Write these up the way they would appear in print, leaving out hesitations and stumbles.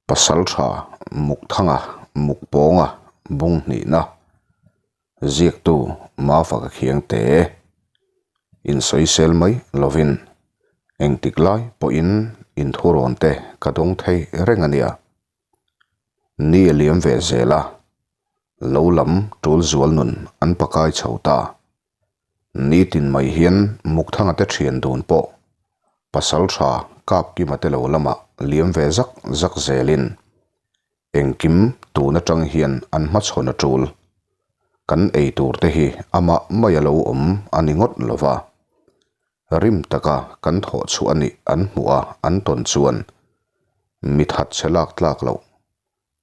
Pasaltha Mukthanga Mukpawnga bung hnihna ziaktu Mafaka Khiangte insawisel mai lovin engtik lai pawhin inthurawn te ka dawng thei reng a nia. Ni a liam ve zel a, lo lam tul zual nun an pakai chho ta. Nitin mai hian Mukthanga te thian dun pawh Pasaltha Kapkima te lo lamah liam ve zak zak zelin engkim tun atang hian an hmachhawn a tul. Kan ei tur te hi amah mai a lo awm a ni ngawt lova. Rim taka kan thawh chhuah a nih an hmuh a an tawn chuan mithat che lak tlak loh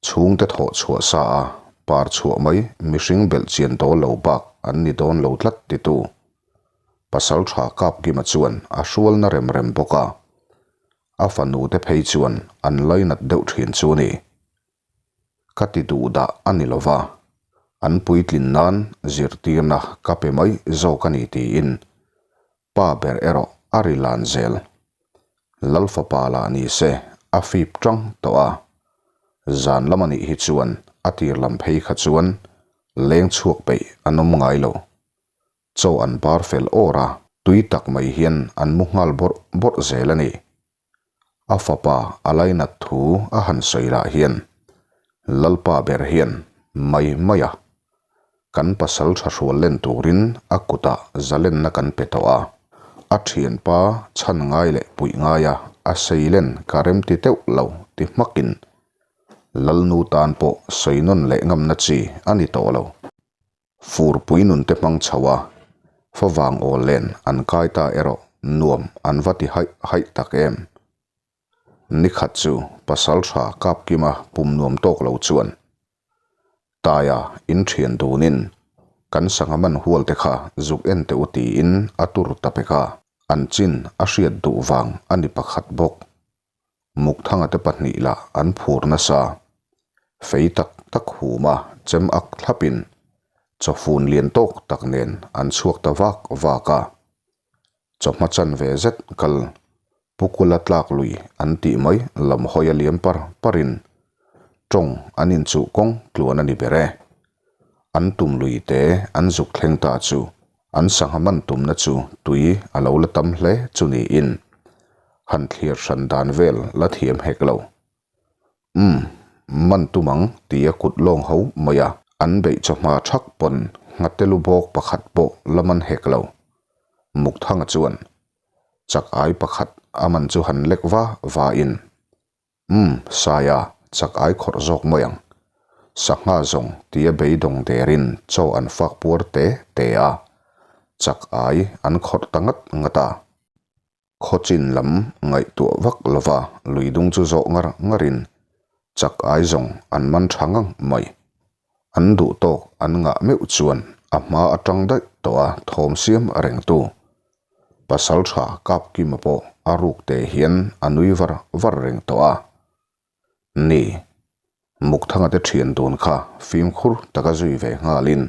Chhungte thawh chhuah sa a, par chhuah mai mihring belh chian dawl lo bak an ni dawn lo tlat titu Pasal tha Kapkima chuan a hrualna rem rem bawk a, a fanute phei chuan an lainat deuh thin chu ni. Ka ti duh dah a ni lova, an puitlin nan zirtirna ka pe mai zawk a ni tiin pa ber erawh a ri lan zel. Lal fapa lah ni se a fip tang tawh a, zan lam a nih hi chuan a tir lam phei kha chuan leng chhuak peih an awm ngai lo. Chaw an bar fel awr a, tui tak mai hian an mu nghal bawrh bawrh zel a ni. A fapa a lainat thu a han sawi lah hian Lalpa ber hian mai mai a, kan pasal tha hrual len turin a kutah zalenna kan pe tawh a, a thianpa chhan ngai leh puih ngaia a sei len ka remti teuh lo ti hmakin Lalnu tan pawh sawi nawn leh ngamna chi a ni tawh lo. Furpui nun te hmang chho a, favang awl len an kai ta erawh nuam an va ti haih haih tak em. Nikhat chu pasal tha Kapkima pum nuam tawk lo chuan Taia in thian dunin kan sangha man hual te kha zuk en teh u tiin a tur ta pek a, an chin a hriat duh vang a ni pakhat bawk. Mukthanga te pahnih lah an phur nasa. Fei tak tak huma chem ak thlapin chawfun lian tawk tak nen an chhuak ta vak vak a. Chawhma chan ve zet kal Pukula tlak lui an tih mai lam hawi a liam par parin tawng an inchuh kawng tluan a ni ber e. An tum lui te an zuk thleng ta chu an sangha man tumna chu tui a lo la tam hle chu niin han thlir hran dan vel la thiam hek lo. Umm, man tum ang tia kut lawng ho mai a, an beih chawhma thak pawn nghate lu bawk pakhat pawh la man hek lo. Mukthanga chuan chak ai pakhat a man chu han lek va va in, Umm, Saia, chak ai khawrh zawk mai ang. Sangha zawng tia beidawng derin chaw an fak puar te te a, chak ai an khawrh ta ngat ngat a. Khawchin lam ngaihtuah vak lova lui dung chu zawh ngar ngarin chak ai zawng an man tha ngang mai. An duh tawk an ngah meuh chuan a hma atang daih tawh a thawm siam a rengtu pasal tha Kapkima pawh a ruk te hian a nui var var reng tawh a. Ni, Mukthanga te thian dun kha fimkhur taka zui ve nghalin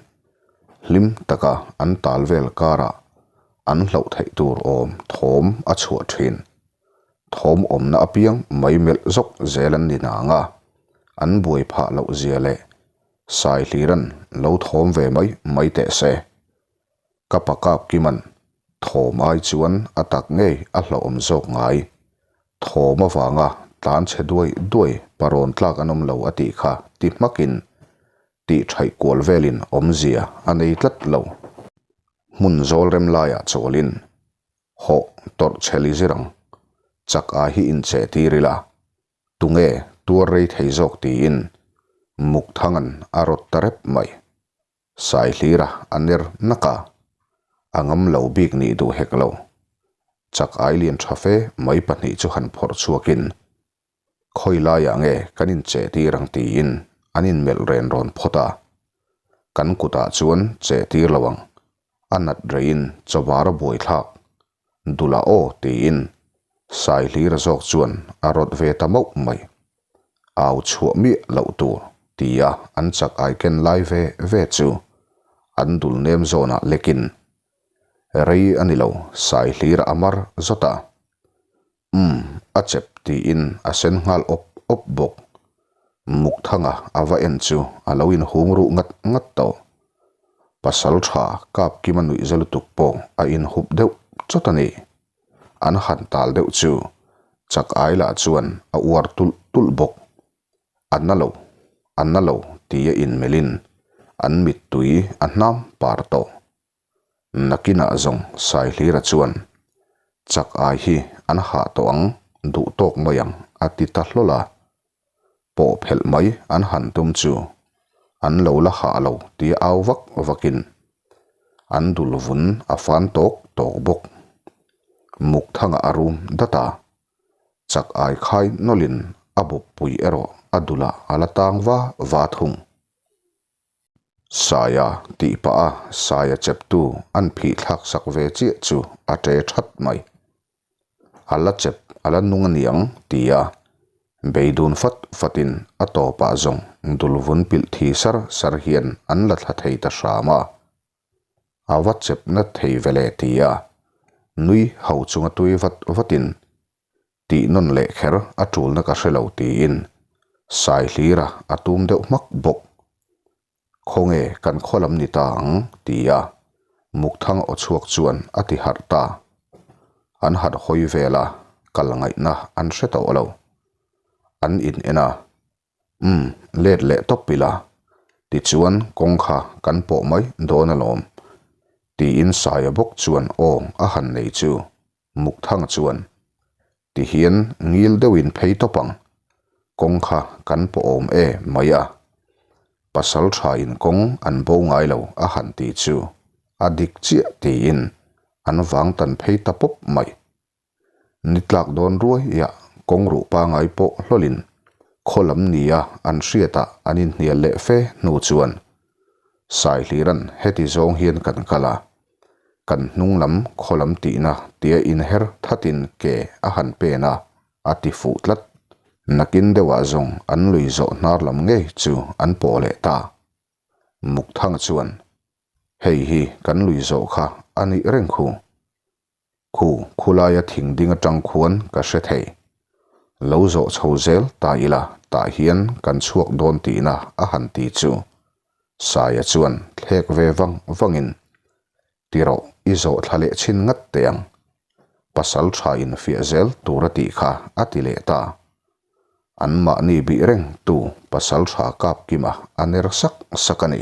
hlim taka an tal vel karah an hlauh theih tur awm thawm a chhuah thin. Thawm awmna apiang mai melh zawk zel an ni nang a, an buai phah loh zia leh sai hliran lo thawm ve mai mai teh se. Ka pa Kapkiman thawm ai chuan a tak ngei a hlauhawm zawk ngai. Thawm avanga tlan chhe duai duai parawn tlak an awm lo a tih kha ti hmakin tih thaih kual velin awmzia a nei tlat lo. Hmun zawl rem laiah chawlin hawh tawrh chheli zir ang. Chak ai hi incheh tir ila Tunge tuar rei thei zawk tiin Mukthangan a rawt ta rep mai. Saihlira a ner nak a, a ngam lo bik nih duh hek lo. Chak ai lian tha fe mai pahnih chu han phawrh chhuakin, Khawi laiah nge kan incheh tir ang tiin an inmelh ren rawn phawt a. Kan kutah chuan cheh tir lo ang, a nat reiin chawbar a buaithlak. Dula aw tiin Saihlira zawk chuan a rawt ve ta mauh mai. Au chhuah miah loh tur tia an chak ai ken lai ve ve chu an dul nem zawnah lekin rei a ni lo Saihlira a mar zawt a. Umm, a chep tiin a sen nghal awp awp bawk. Mukthanga a va en chu a lo inhum ruh ngat ngat tawh. Pasaltha Kapkima nuihza lutuk pawh a inhup deuh chawt a ni. An han tal deuh chu chak ai lah chuan a uar tulh tulh bawk. A na lo, a na lo tia inmelhin an mittui a hnam par tawh. Nakinah zawng Saihlira chuan, Chak ai hi an hah tawh ang, duh tawk mai ang, a ti ta hlawl a. Pawh phelh mai an han tum chu an lo la hah lo tia au vak vakin an dul vun a fan tawk tawk bawk. Mukthanga a rum dat a, chak ai khai nawlhin a bawppui erawh a dulah a la tang va va thung. Saia tih pah a Saia cheptu an phih thlak sak ve chiah chu a ṭe ṭhat mai. A la chep a la nung a niang ti a beidun fat fatin a tawpah zawng dulvun pilh thi sar sar hian an la thla thei ta hram a. A va chep nat thei ve le ti a nui ho chunga tui vat vatin Tih nawn leh kher a tulna ka hre lo tiin Saihlira a tum deuh hmak bawk. Khawnge kan khaw lam ni ta ang tia Mukthang aw chhuak chuan a ti harh ta. An harh hawi vel a, kal ngaihna an hre tawh lo. An in en a, Umm, let leh tawp ila. Tichuan kawng kha kan pawh mai dawn alawm. Tiin Saia bawk chuan aw a han nei chu Mukthang chuan tihian ngil deuhin phei tawp ang. Kawng kha kan pawh awm e mai a. Pasal tha in kawng an bo ngai lo a han ti chu a dik chiah tiin an vang tan phei ta pawp mai. Ni tlak dawn ruaiah kawng ruh pangai pawh hlawlin khaw lam nia an hriatah an inhnial leh fe hnu chuan Saihlira'n heti zawng hian kan kal a, kan hnung lam khaw lam tihna tia inher thatin ke a han pen a, a ti fuh tlat. Nakin deuhah zawng an lui zawh hnar lam ngei chu an pawh leh ta. Mukthang chuan, Hei hi kan lui zawh kha a nih reng khu. Khu khulaia thing ding atang khuan ka hre thei. Lo zawh chho zel ta ila tah hian kan chhuak dawn tihna a han ti chu. Saia chuan thlek ve vang vangin, Ti rawh, i zawh thla leh chhin ngat teh ang. Pasal tha in fiah zel tur a tih kha a ti leh ta. An mahni bih reng tu pasal tha kap kima a ner sak sak a ni.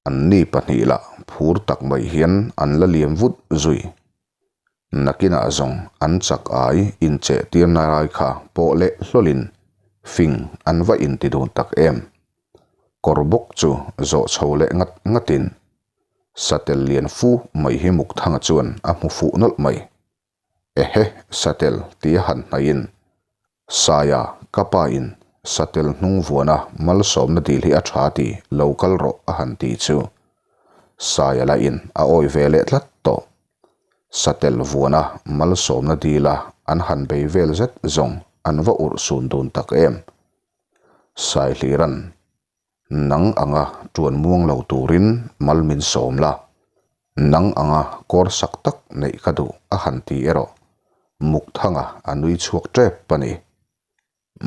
Anni pahnih lah phur tak mai hian an la liam vut zui. Nakinah zawng an chak ai incheh tirna rai kha pawh leh hlawlin fing an va inti dun tak em. Kawr bawk chu zawh chho leh ngat ngatin satel lian fu mai hi Mukthanga chuan a hmu fuh nawlh mai. Ehe, satel tia han hnaihin Saia, ka pa in satel hnung vuana malsawmna dil hi a tha ti lo kal rawh a han ti chu Saia lah in a awi ve leh tlat tawh. Satel vuana malsawmna dila an han bei vel zet zawng an va urh sun dun tak em. Saihliran Nang anga tuan muang lo turin mal min sawm la, nang anga kawr sak tak neih ka duh a han ti erawh Mukthanga a nui chhuak tep a ni.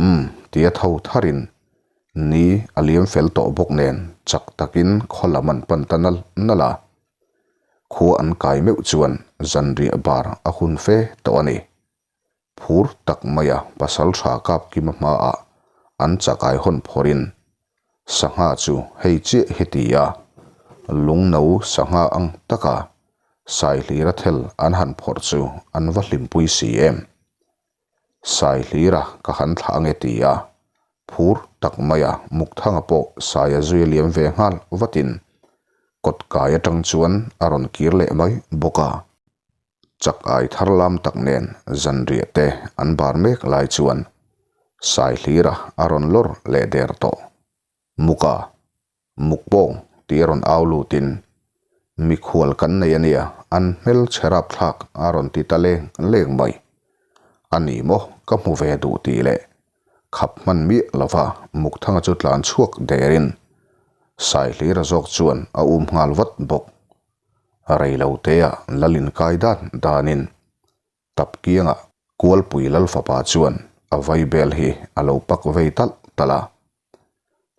Umm tia tho tharin ni a liam fel tawh bawk nen chak takin khaw lam an pan ta nal nal a. Khua an kai meuh chuan zanriah bar a hun fe tawh a ni. Phur tak maia pasaltha Kapkima hmaah an chakai hawn phawrhin sangha chu hei chiah hi ti a, lungno sangha ang taka Saihlira thel an han phawrh chu an va hlimpui si em. Saihlira ka han thlah ange ti a, phur tak maia Mukthanga pawh Saia zui a liam ve nghal vatin kawtkai atang chuan a rawn kir leh mai bawk a. Chak ai thar lam tak nen zanriah te an bar mek lai chuan Saihlira a rawn lawr leh der tawh. Muka, mukbawng tih a rawn au lutin mikhual kan nei ania an hmel chhe rapthlak a rawn ti ta leng leng mai. A ni maw ka hmu ve duh tih leh khap hman miah lova Mukthanga chu tlan chhuak derin Saihlira zawk chuan a um nghal vat bawk. Reilotea lal inkai dan danin Tapkianga Kualpui Lalfapa chuan a vaibel hi a lo pak vei talh talh a.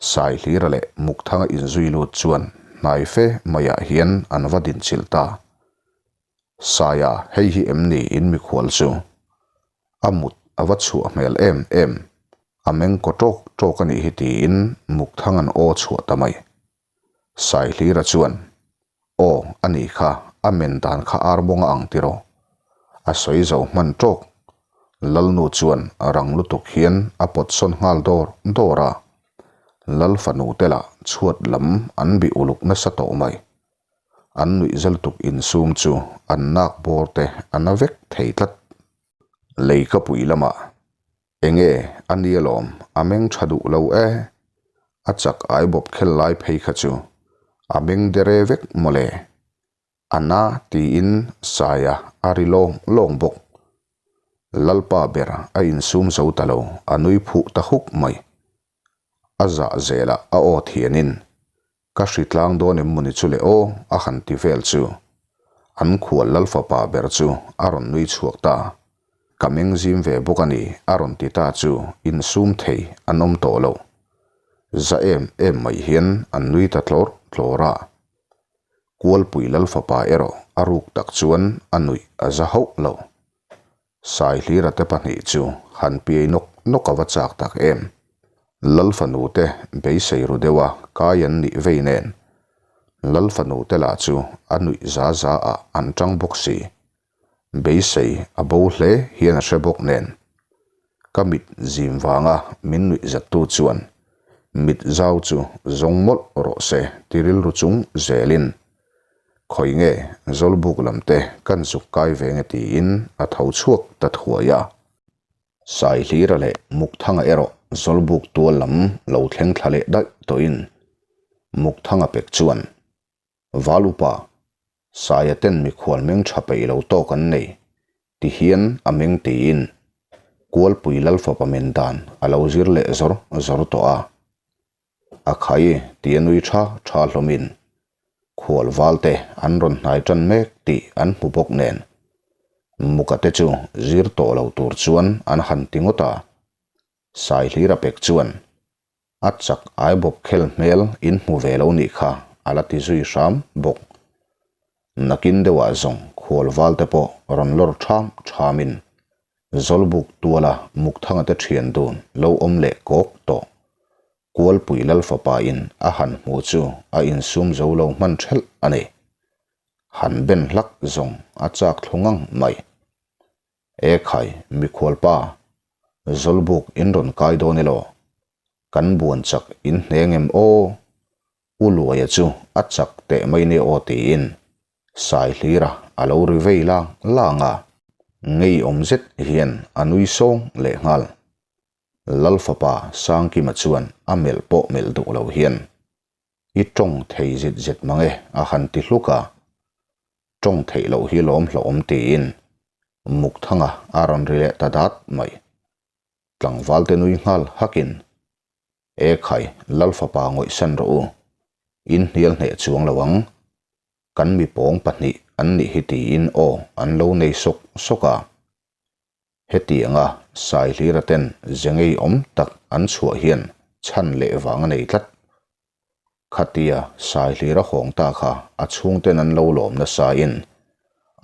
Saihlira leh Mukthanga inzui lut chuan hnai fe maiah hian an va dinchilh ta. Saia, hei hi em ni in mikhual chu? A mut a va chhuah hmel em em, a meng kaw tawk tawk a nih hi tiin Mukthanga'n aw chhuah ta mai. Saihlira chuan, Aw, a ni kha, a men dan kha armawnga ang tiraw? A sawi zo hman tawk. Lalnu chuan rang lutuk hian a pawt sawn nghal dawr dawr a. Lal fanu te lah chhuat lam an bih uluk nasa tawh mai. An nuih za lutuk insum chu an nak bawr te a na vek thei tlat. Lei ka pui lamah Enge a nia lawm, a meng tha duh lo e. A chak ai bawp khel lai phei kha chu a meng dere vek mawle. A na tiin Saia a ri lawng lawng bawk. Lalpa ber a insum zo ta lo, a nui phuh ta huk mai. A zah zelah a aw thianin Ka hri tlang dawn em mawni chu le aw a han ti vel chu an khual lal fapa ber chu a rawn nui chhuak ta. Ka meng zim ve bawk a ni a rawn ti ta chu insum thei an awm tawh lo. Za em em mai hian an nui ta tlawr tlawr a. Kualpui lal fapa erawh a ruk tak chuan a nuih a za hauh lo. Saihlira te pahnih chu han piai nawk nawk a va chak tak em. Lal fanu te beisei ru deuh a kai an nih vei nen. Lal fanu te lah chu a nuih za za ah an tang bawk si. Beisei a bo hle hian a hre bawk nen. Ka mit zim vanga min nuih zattu chuan mit zau chu zawng mawlh rawh se ti rilru chung zelin Khawi nge Zawlbuk lam te kan zuk kai ve nge tiin a tho chhuak ta thuai a. Saihlira leh Mukthanga erawh Zawlbuk tual lam lo thleng thla leh daih tawhin Mukthanga pek chuan, Val upa, Saia ten mikhual meng tha peih lo tawk an nei ti hian a meng tiin Kualpui Lalfapa men dan a lo zir leh zawr zawr tawh a. A khai ti a nui tha tha hlawmin khual val te an rawn hnai tan mek tih an hmu bawk nen Muka te chu zir tawh lo tur chuan an han ti ngawt a. Saihlira pek chuan a chak ai bawp khel hmel in hmu ve lo nih kha a la ti zui hram bawk. Nakin deuhah zawng khual val te pawh rawn lawr tham thamin Zawlbuk tuala Mukthanga te thian dun lo awm leh kawk tawh. Kualpui Lal fapa in a han hmu chu a insum zo lo hman thelh a ni. Han ben hlak zawng a chak thlu ngang mai. E khai, mikhualpa, Zawlbuk in rawn kai dawn elaw? Kan buan chak in hne ngem aw? U Luaia chu a chak teh mai nia aw tiin Saihlira a lo ri vei lang lang a. Ngeiawm zet hian a nui sawng leh nghal. Lal fapa Sangkima chuan a melh pawh melh duh lo hian, I tawng thei zet zet mang e a han ti hluk a. Tawng theih loh hi lawm hlawhawm tiin Mukthanga a rawn ri leh ta dat mai. Tlangvalte nui nghal hakin E khai, Lal fapa ngawihsan rawh u. In hnial hneh chuang lo ang. Kan mi pawng pahnih an nih hi tiin aw an lo nei sawk sawk a. Hetianga Saihlira ten ze ngei awm tak an chhuah hian chhan leh vang a nei tlat. Khatia Saihlira hawng ta kha a chhungten an lo lawm nasa in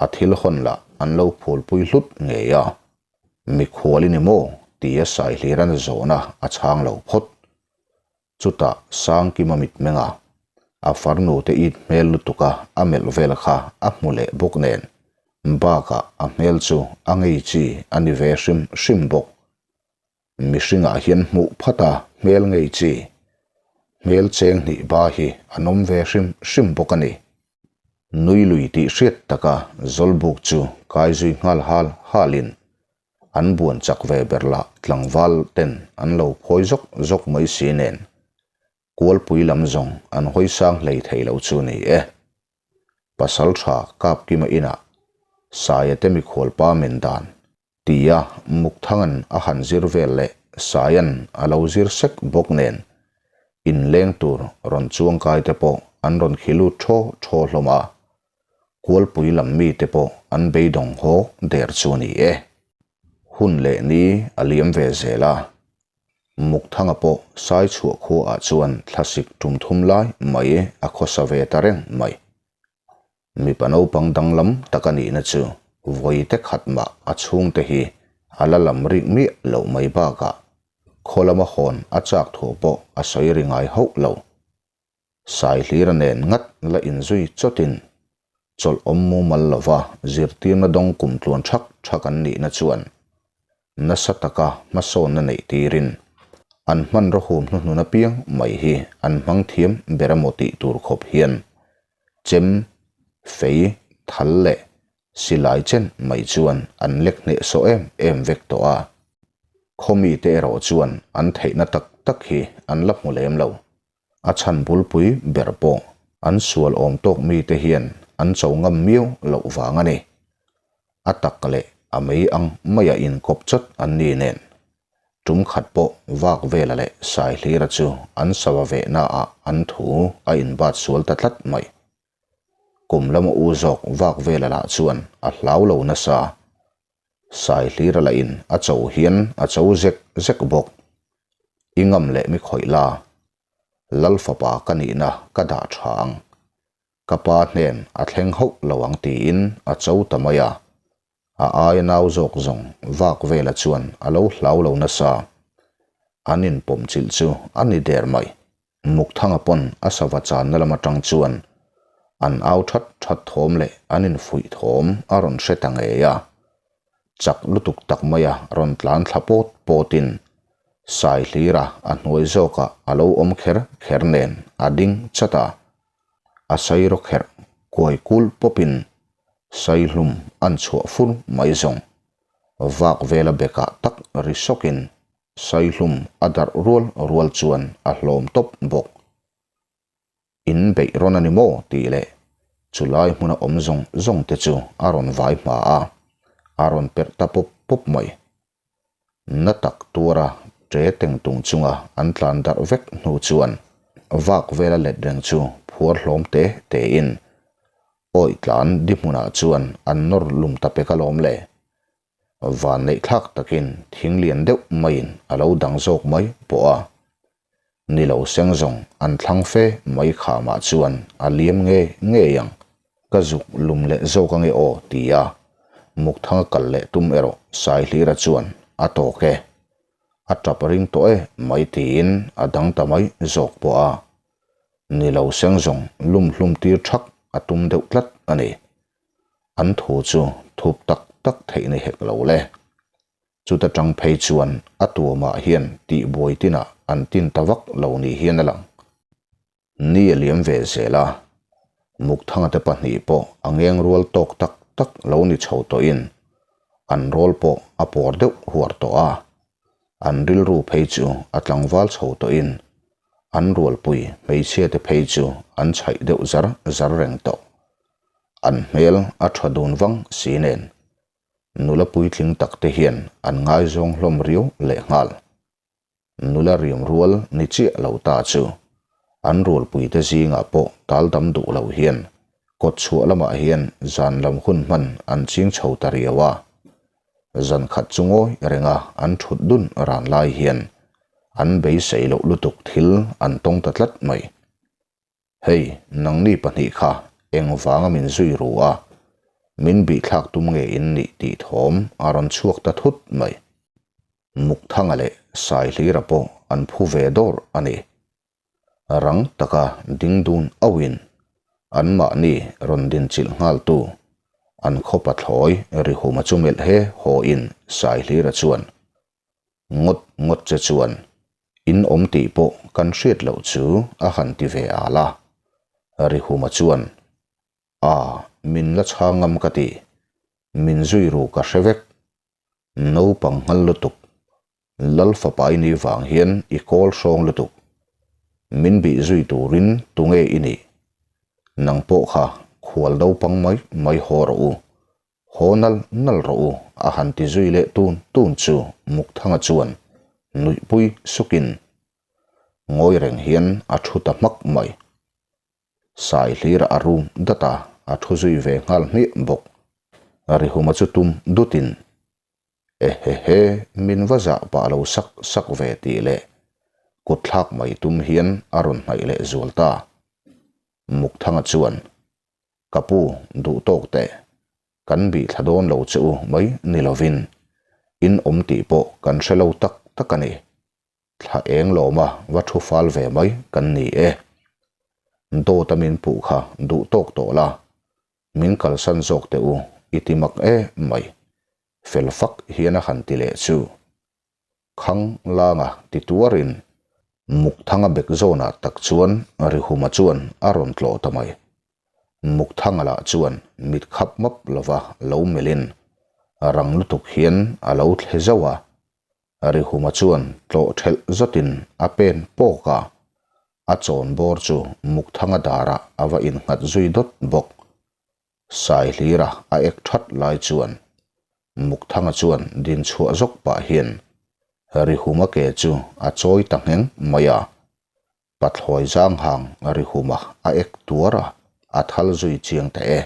a thil hawn lah an lo phulpui hlut ngei a. Mikhual i ni maw? tia Saihlira'n zawhna a chhang lo phawt. Chutah Sangkima mitmenga a farnu te it hmel lutuka a melh vel kha a hmu leh bawk nen bakah a hmel chu a ngei chi a ni ve hrim hrim bawk. Mihringah hian hmuh phat a hmel ngei chi hmel cheng hnih ba hi an awm ve hrim hrim bawk a ni. Nui lui tih hriat taka Zawlbuk chu kai zui nghal hal halin an buan chak ve ber lah tlangval ten an lo phawi zawk zawk mai si nen Kualpui lam zawng an hawi sang hlei thei lo chu ni e. Pasal tha Kapkima inah Saia te mikhualpa men dan Tia Mukthanga'n a han zir vel leh Saia'n a lo zir sek bawk nen inleng tur rawn chuangkai te pawh an rawn khi lut thaw thaw hlawm a, Kualpui lam mite pawh an beidawng haw der chu a ni e. Hun leh ni a liam ve zel a. Mukthanga pawh Saichhuah khuaah chuan thlasik tum thum lai mai a khawsa ve ta reng mai. Mipa naupang danglam tak a nihna chu vawi te khat mah a chhungte hi a la lam rik miah loh mai bakah khaw lama hawn a chak thu pawh a sawi ri ngai hauh lo. Saihlira nen ngat la inzui chawtin chawlh awm mumal lova zirtirna dawng kum tluan thak thak an nihna chuan nasa taka hmasawnna neih tirin an hmanraw hum hnuhnun apiang mai hi an hmang thiam ber emaw tih tur khawp hian chem, fei, thal leh silai chen mai chuan an lek hnehsawh em em vek tawh a. Khawmite erawh chuan an theihna tak tak hi an la hmu lem lo. A chhan bulpui ber pawh an sual awm tawk mite hian an cho ngam miau loh vang a ni. A tak leh a mei ang maia inkawp chawt an ni nen. Tum khat pawh vak vela leh Saihlira chu an sava vehnaah an thu a inbat sual ta tlat mai. Kum lama u zawk vak vela lah chuan a hlau lo nasa. Saihlira lah in a cho hian a cho zek zek bawk. I ngam leh mi khawih la, Lal fapa ka nihna ka dah tha ang. Ka pa hnen a thleng hauh lo ang tiin a cho ta mai a. A aia nau zawk zawng vak vela chuan a lo hlau lo nasa. An inpawm chilh chu a ni der mai. Mukthanga pawn a sava channa lam atang chuan an au that that thawm leh an infuih thawm a rawn hre ta ngei a. Chak lutuk tak maia rawn tlan thla pawt pawtin Saihlira a hnuai zawkah a lo awm kher kher nen a ding chat a. A sairaw kherh kuai kul pawpin saihlum an chhuah fur mai zawng. Vak vela bekah tak ri sawkin Saihlum a darh rual rual chuan a hlawm tawp bawk. In beih rawn a ni maw? tih leh chulai hmuna awm zawng zawng te chu a rawn vai hma a, a rawn perh ta pawp pawp mai. Na tak tuara ṭe teng tung chunga an tlan darh vek hnu chuan vak vela let reng chu phuar hlawm te tein awi tlan di hmunah chuan an nawr lum ta pek alawm le. Van neih thlak takin thing lian deuh maiin a lo dang zawk mai pawh a. Ni lo seng zawng an thlang fe mai khamah chuan a liam nge ngei ang. Ka zuk lum leh zawk ange aw ti a, Mukthanga kal leh tum erawh Saihlira chuan a tawk e. A tap ring tawh e mai tiin a dang ta mai zawk pawh a. Ni lo seng zawng lum hlum tir thak a tum deuh tlat a ni. An thu chu thup tak tak theih ni hek lo le. Chuta tang phei chuan a tuamah hian tihbuai tinah an tin ta vak lo ni hian a lang. Ni a liam ve zel a, Mukthanga te pahnih pawh a ngeng rual tawk tak tak lo ni chho tawhin an rawl pawh a pawr deuh huar tawh a. An rilru phei chu a tlangval chho tawhin an rualpui hmeichhia te phei chu an chhaih deuh zar zar reng tawh. An hmel a tha dun vang si nen nula puitling tak te hian an ngaizawng hlawm riau lehnghal. Nula riam rual ni chiah lo ta chu an rualpui te zingah pawh tal dam duh lo hian kawt chhuah lamah hian zan lam hun hman an ching chho ta riau a. Zan khat chu ngawi renga an thut dun ran lai hian an beisei loh lutuk thil an tawng ta tlat mai. Hei, nangni pahnih kha eng vanga min zui ru a, min bihthlak tum nge in nih tih thawm a rawn chhuak ta thut mai. Mukthanga leh Saihlira pawh an phu ve dawr a ni. Rang taka ding dun auhin anmahni rawn dinchilh nghaltu an khaw pathlawi Rihuma chu melh he haw in Saihlira chuan Ngawt ngawt che chuan in awm tih pawh kan hriat loh chu a han ti ve al a. Rihuma chuan, A, min la chhang ngam ka ti. Min zui ru ka hre vek. Naupang nghal lutuk. Lal fapa i nih vang hian i kawl hrawng lutuk. Min bih zui turin tunge i nih? Nang pawh kha khual naupang mai mai haw rawh u. Haw nal nal rawh u, a han ti zui leh tun tun chu Mukthanga chuan nuihpui sukin ngawi reng hian a thu ta hmak mai. Saihlira a rum dat a, a thu zui ve nghal hmiah bawk. Rihuma chu tum dutin, Ehehe, min va zah pah lo sak sak ve tih leh. Kut thlak mai tum hian a rawn hnaih leh zual ta. Mukthanga chuan, Ka pu, duh tawk teh. Kan bih thla dawn lo che u mai ni lovin, in awm tih pawh kan hre lo tak tak a ni. Thla eng lawma va thu fal ve mai kan ni e. Dawt a min puh kha duh tawk tawh la, min kalsan zawk teh u i ti mak e mai. Fel fak hian a han ti leh chu. Khang langa ti tuarin Mukthanga bek zawnah tak chuan Rihuma chuan a rawn tlawh ta mai. Mukthanga lah chuan mit khap map lova lo melhin rang lutuk hian a lo thle zauh a. Rihuma chuan tlawh thelh zawtin a pen pawk a, a chawn bawr chu Mukthanga darah a va innghat zui dawt bawk. Saihlira a ek that lai chuan Mukthanga chuan din chhuah zawk pah hian Rihuma ke chu a chawi ta ngheng mai a, pathlawi zang hang Rihuma a ek tuar a, a thal zui chiang ta e.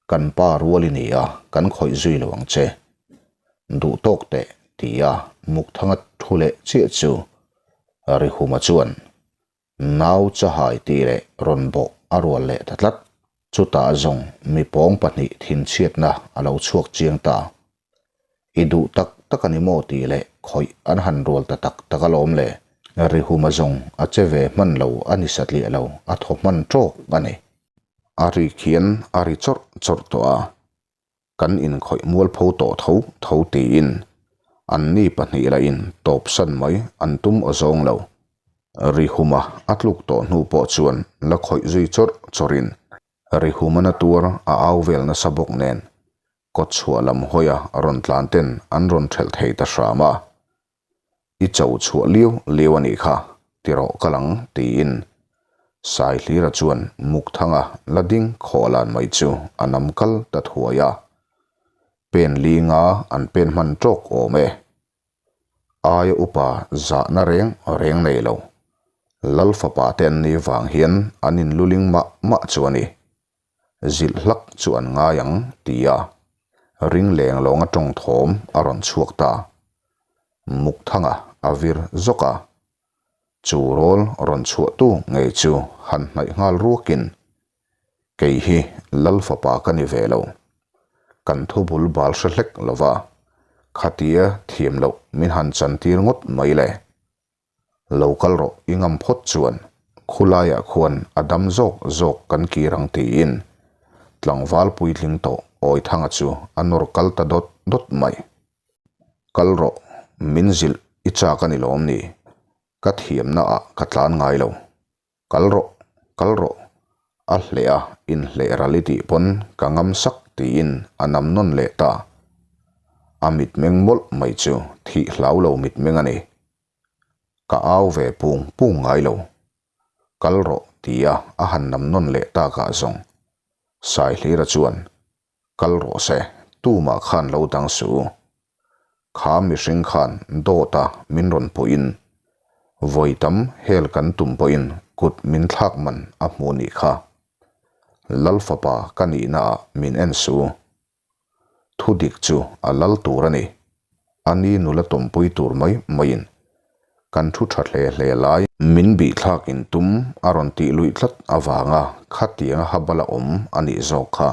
Kan pa rual i ni a, kan khawih zui lo ang che. Duh tawk teh tia Mukthanga thu leh chiah chu Rihuma chuan Nau chahai tih leh rawn bawh a rual leh ta tlat. Chutah zawng mi pawng pahnih thinchhiatna a lo chhuak chiang ta. I duh tak tak a ni maw tih leh khawih an han rual ta tak tak alawm le. Rihuma zawng a che ve hman lo a ni satliah lo, a thaw hman tawk a ni. A ri khian a ri chawrh chawrh tawh a. Kan inkhawih mualpho tawh tho tho tiin anni pahnih lahin tawpsan mai an tum aw zawng lo. Rihuma a tluk tawh hnu pawh chuan la khawih zui chawrh chawrhin Rihuma na tuar a au vel nasa bawk nen kawtchhuah lam hawia rawn tlan ten an rawn thelh thei ta hram a. I cho chhuah liau liau a nih kha, ti rawh ka lang, tiin Saihlira chuan Mukthanga la ding khawhlan mai chu a nam kal ta thuai a. Pen li nga an pen hman tawk awm e. Aia upa zahna reng reng nei lo. Lal fapa te an nih vang hian an inluling mah mah chu a ni. Zilh hlak chu an ngai ang, tia ring leng lawnga tawng thawm a rawn chhuak ta. Mukthanga a vir zawk a, chu rawl rawn chhuahtu ngei chu han hnaih nghal ruakin, Kei hi Lal fapa ka ni ve lo. Kan thu bul bal hre hlek lova, khatia thiam loh min han chantir ngawt mai le. Lo kal rawh i ngam phawt chuan khulaiah khuan a dam zawk zawk kan kir ang tiin tlangval puitling tawh Awithanga chu a nawr kal ta dawt dawt mai. Kal rawh, min zilh i chak a ni lawm ni? Ka thiamna ah ka tlan ngai lo. Kal rawh, kal rawh, a hleh a inhleh ral i tih pawn ka ngam sak tiin a nam nawn leh ta. A mitmeng mawlh mai chu thih hlau lo mitmeng a ni. Ka au ve pung pung ngai lo. Kal rawh tia a han nam nawn leh takah zawng Saihlira chuan Kal rawh se, tumah khan lo dang suh u. Kha mihring khan dawta min rawn puhin vawi tam hel kan tum pawhin kut min thlak man a hmu nih kha. Lal fapa ka nihnaah min en suh u. Thu dik chu a lal tur a ni. A ni nula tawmpui tur mai maiin kan thu tha hle hle lai. Min bihthlak in tum a rawn tih luih tlat avanga khatianga habala awm a nih zawk kha.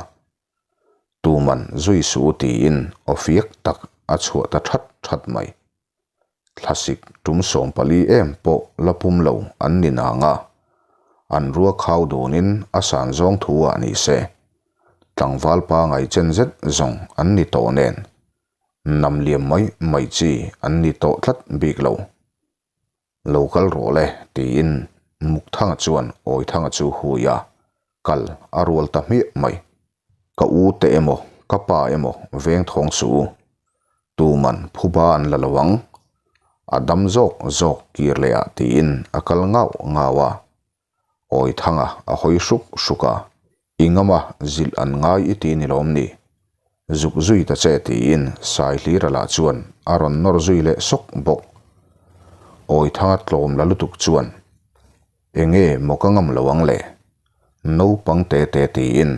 Tuman zui suh u tiin aw fiak tak a chhuah ta that that mai. Thlasik tum 14 em pawh la pum lo an ni nang a, an rua khau dunin a san zawng thu ah ni se. Tlangval pangai chen zet zawng an ni tawh nen, nam liam mai mai chi an ni tawh tlat bik lo. Lo kal rawh le, tiin Mukthanga chuan Awithanga chu hui a, kal a rual ta hmiah mai. Ka u te emaw, ka pa emaw veng thawng suh u. Tuman phuba an la lo ang. A dam zawk zawk kir leh ah tiin a kal ngauh ngau a. Awithanga a hawi hruk hruk a, I ngama zilh an ngai i ti ni lawm ni? Zuk zui ta che tiin Saihlira lah chuan a rawn nawr zui leh sawk bawk. Awithanga tlawm la lutuk chuan, Enge maw ka ngam lo ang le? Naupang te te tiin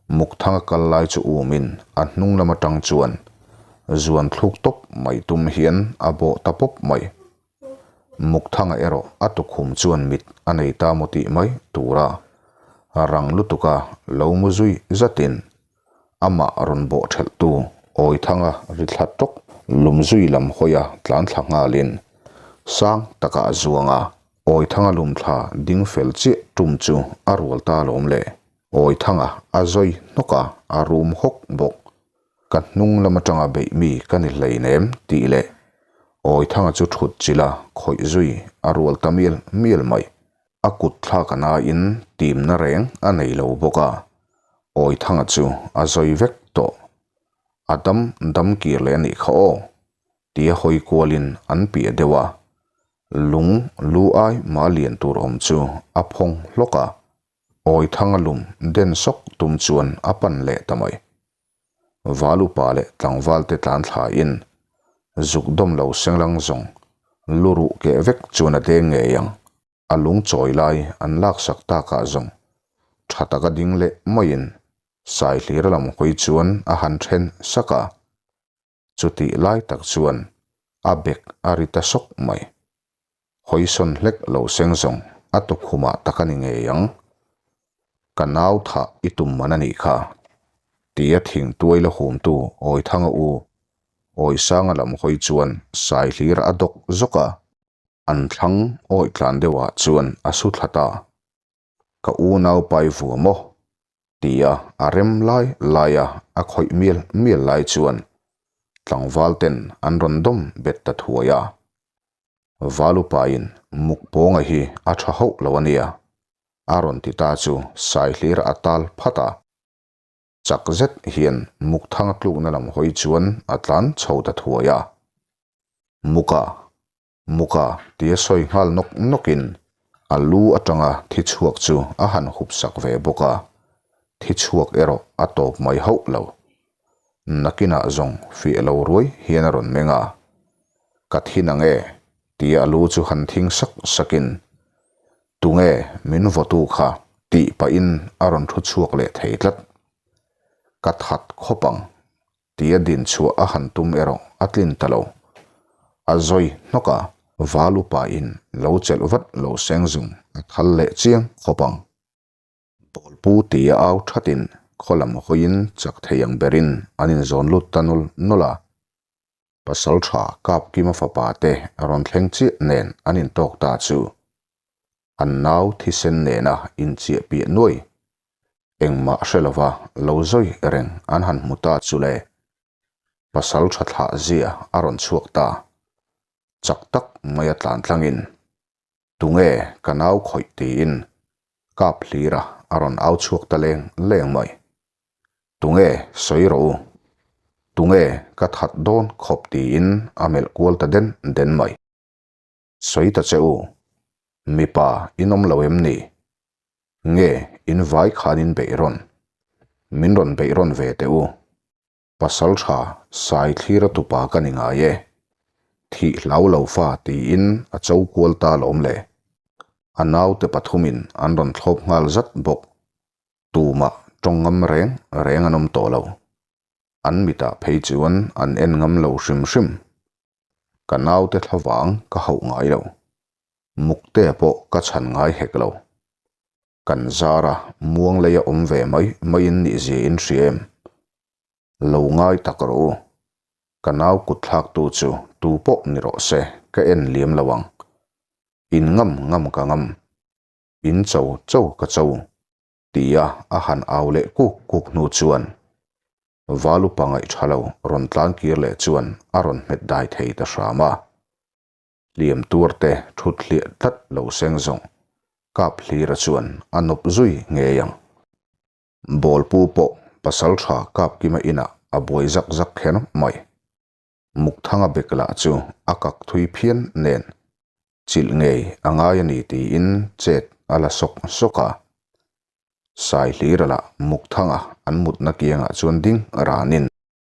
Mukthanga kal lai chu umin a hnung lam atang chuan zuan thluk tawp mai tum hian a bawh ta pawp mai. Mukthanga erawh a tukhum chuan mit a nei ta maw tih mai tura rang lutuka lo mu zui zatin amah rawn bawh thelhtu Awithanga ri thla tawk lum zui lam hawia tlan thla nghalin sang takah a zuang a, Awithanga lum thla ding fel chiah tum chu a rual ta alawm le. Awithanga a zawi hnawk a, a rum hawk bawk. Ka hnung lam atanga beih mi ka ni hleinem tih leh Awithanga chu thut chilh a khawih zui a rual ta mial mial mai. A kut thlak a nain timna reng a nei lo bawk a, Awithanga chu a zawi vek tawh. A dam dam kir leh a nih kha aw tia hawi kualin an piah deuh a, lung lu ai mah lian tur awm chu a phawng hlawk a, Awithanga lum den sawk tum chuan a pan leh ta mai. Val upa leh tlangval te tlan thlain zuk dawm lo senglang zawng lu ruh keh vek chuan a deng ngei ang. A lung chawi lai an laksak takah zawng tha taka ding leh maiin Saihlira lam hawi chuan a han then sak a. Chutih lai tak chuan a bek a ri ta sawk mai. Hawisawn hlek lo seng zawng a tukhumah tak a ni ngei ang. Ka nau thah i tum man a nih kha, tia thing tuai la humtu Awithanga u Awisanga lam hawi chuan Saihlir a dawk zawk a, an thlang awi tlan deuhah chuan a su thla ta. Ka unau pai vua maw? Tia a rem lai laia a khawih mial mial lai chuan tlangval ten an rawn dawm bet ta thuai a. Valupain Mukpawnga hi a tha hauh lo a nia, a rawn ti ta chu Saihlir a tal phat a. Chak zet hian Mukthanga tlukna lam hawi chuan a tlan chho ta thuai a. Muka! Muka tia sawi nghal nawk nawkin a lu atanga thi chhuak chu a han hup sak ve bawk a, thi chhuak erawh a tawp mai hauh lo. Nakinah zawng fiah lo ruai hian a rawn meng a, Ka thi nang e tia a lu chu han thing sak sakin, Tunge min vawtu kha tih pahin a rawn thu chhuak leh thei tlat. Ka that khawp ang Tia din chhuah a han tum erawh a tlin ta lo. A zawi hnawk a, val upa in lo chelh vat lo seng zung a thal leh chiang khawp ang. Bawlpu tia au thatin khaw lam hawiin chak thei ang berin an inzawn lut ta nul nul a. Pasaltha Kapkima fapa te rawn thleng chiah nen an intawk ta chu an nau thisen nena inchiah piah nuai Engmah hre lova lo zawi reng an han hmu ta chu le. Pasal tha thlah zia a rawn chhuak ta. Chak tak mai a tlan tlangin, Tunge ka nau khawih tiin kap hlira a rawn au chhuak ta leng leng mai. Tunge sawi rawh u. Tunge ka that dawn khawp tiin a melh kual ta den den mai. Sawi ta che u, mipa in awm lo em ni? Nge in vai khan in beih rawn? Min rawn beih rawn ve teh u. Pasal tha sai thlir a tupa ka ni ngai e. Thih hlau lo fa tiin a cho kual ta lawm le. A naute pathumin an rawn thlawp nghal zat bawk. Tumah tawng ngam reng reng an awm tawh lo. An mitah phei chuan an en ngam lo hrim hrim. Ka naute thlavang ka hauh ngai lo. Mukte pawh ka chhan ngai hek lo. Kan zara muang leia awm ve mai maiin nihzia in hria em? Lo ngai tak rawh u. Ka nau kut thlaktu chu tu pawh ni rawh se ka en liam lo ang. In ngam ngam ka ngam. In cho cho ka cho. Tia a han au leh kuk kuk hnu chuan Valupa ngaih tha lo rawn tlan kir leh chuan a rawn hmet dai thei ta hram a. Hliam tuar te thut hliah tlat lo seng zawng kap hlira chuan a nawp zui ngei ang. Bawlpu pawh pasal tha kap kima inah a buai zak zak kher mai. Mukthanga bek lah chu a kak thui phian nen chilh ngei a ngai a ni tiin chet a la sawk sawk a. Saihlira lah Mukthanga an mutna kiangah chuan ding ranin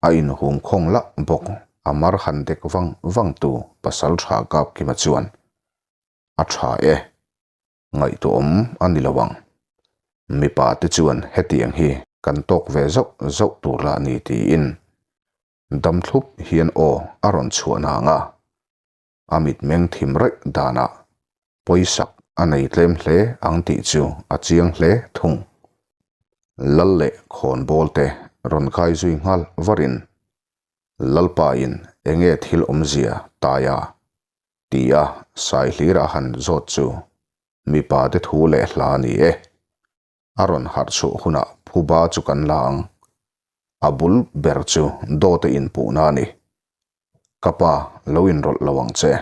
a inhum khawng lah bawk a mar han dek vang vang tu pasal tha Kapkima chuan a tha e. Ngaihtuahawm a ni lo ang. Mipa te chuan hetiang hi kan tawk ve zauh zauh tur lah ni tiin Damthlup hian aw a rawn chhuah nang a. A mitmeng thim raih danah pawisak a nei tlem hle ang tih chu a chiang hle thung. Lal leh khawnbawl te rawn kai zui nghal varin Lalpa in enge thil awmzia taia tia Saihlira han zawt chu mipa te thu leh hla a ni e. A rawn harh chhuah hunah phuba chu kan la ang. A bul ber chu dawt a inpuhna a ni. Ka pa, lo inrawlh lo ang che.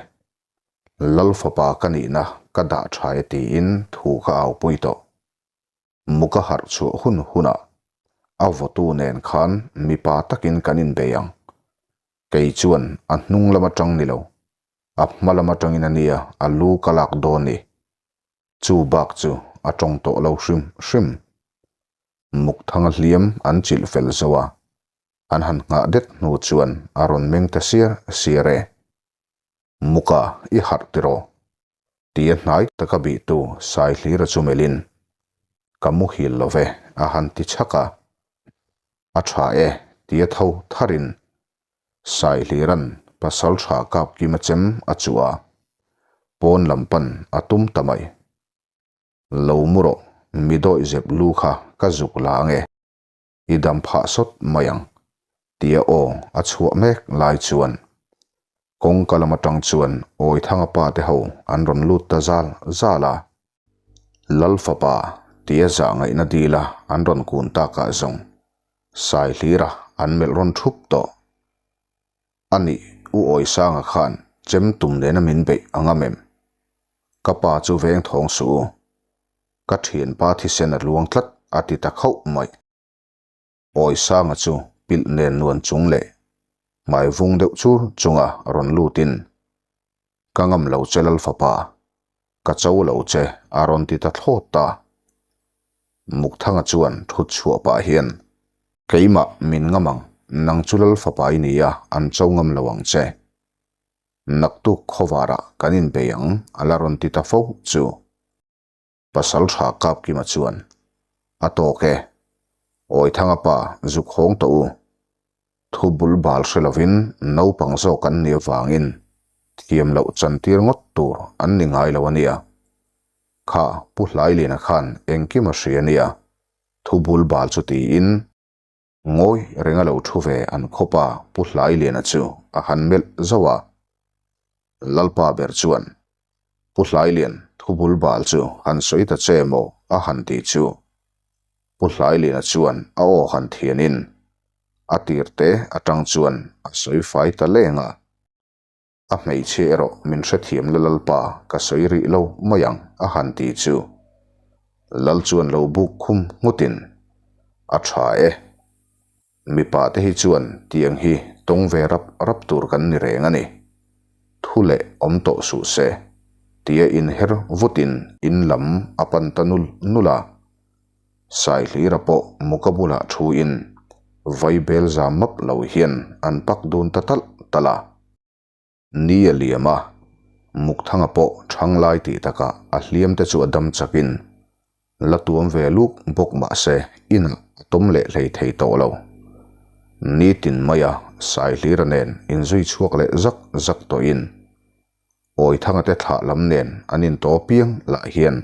Lal fapa ka nihna ka dah tha e tiin thu ka aupui tawh. Mu ka harh chhuah hun hunah a vawtu nen khan mipa takin kan inbei ang. Kei chuan a hnung lam atang ni lo, a hma lam atangin a nia a lu ka lak dawn ni. Chu bak chu a tawng tawh lo hrim hrim. Mukthanga hliam an chilh fel zo a, an han nghah det hnu chuan a rawn meng ta siar siar e. Muka i harh tiraw? Tia hnai taka bihtu Saihlira chu melhin, Ka muhil lo ve, a han ti chhak a. A tha e, tia tho tharin Saihlira'n pasal tha kap kim a chem a chuh a, pawn lam pan a tum ta mai. Lo mu rawh, mi dawih zep lu kha ka zuk la ange. I dam phah sawt mai ang, tia aw a chhuah mek lai chuan kawngka lam atang chuan Awithanga pa te ho an rawn lut ta zal zal a. Lal fapa tia zah ngaihna dila an rawn kun takah zawng Saihlira an melh rawn thup tawh. A nih, U Awisanga khan chem tum nena min beih a ngam em? Ka pa chu veng thawng suh u. Ka thianpa thisen a luang tlat a ti ta khauh mai. Awisanga chu pilh nen nuan chung leh hmai vung deuh chur chunga rawn lutin, Ka ngam lo che Lal fapa, ka cho lo che a rawn ti ta thlawt ta. Mukthanga chuan thut chhuah pah hian, Keimah min ngam ang, nang chu Lal fapa i ni a, an cho ngam lo ang che. Naktuk khawvarah kan inbei ang a la rawn ti ta fo chu. Pasal tha Kapkima chuan, A tawk e, Awithanga pa zuk hawng tawh u. Thu bul bal hre lovin naupang zawk an nih avangin thiam loh chantir ngawt tur an ni ngai lo a nia. Kha Pu Hlailiana khan engkim a hria a nia, thu bul bal chu tiin Ngawi renga lo thu ve an khawpa Pu Hlailiana chu a han melh zauh a. Lalpa ber chuan, Pu Hlailian, thu bul bal chu han sawi ta che maw? a han ti chu. Pu Hlailiana chuan a aw han thianin a tir te atang chuan a sawi fai ta leng a. A hmeichhia erawh min hrethiam la Lalpa ka sawi rih lo mai ang a han ti chu Lal chuan lo buk khum nghutin a tha e. Mipa te hi chuan tiang hi tawng ve rap rap tur kan ni reng a ni. Thu leh awm tawh suh se tia inher vutin in lam a pan ta nul nul a. Saihlira pawh muka bulah thu in vai bel zam map lo hian an pak dun ta talh talh a. Ni a liam a, Mukthanga pawh thang lai tih takah a hliam te chu a dam chakin la tuam ve luk bawk mah se inah a tawm leh hlei thei tawh lo. Nitin maia Saihlira nen inzui chhuak leh zak zak tawhin Awithanga te thlah lam nen an intaw piang lah hian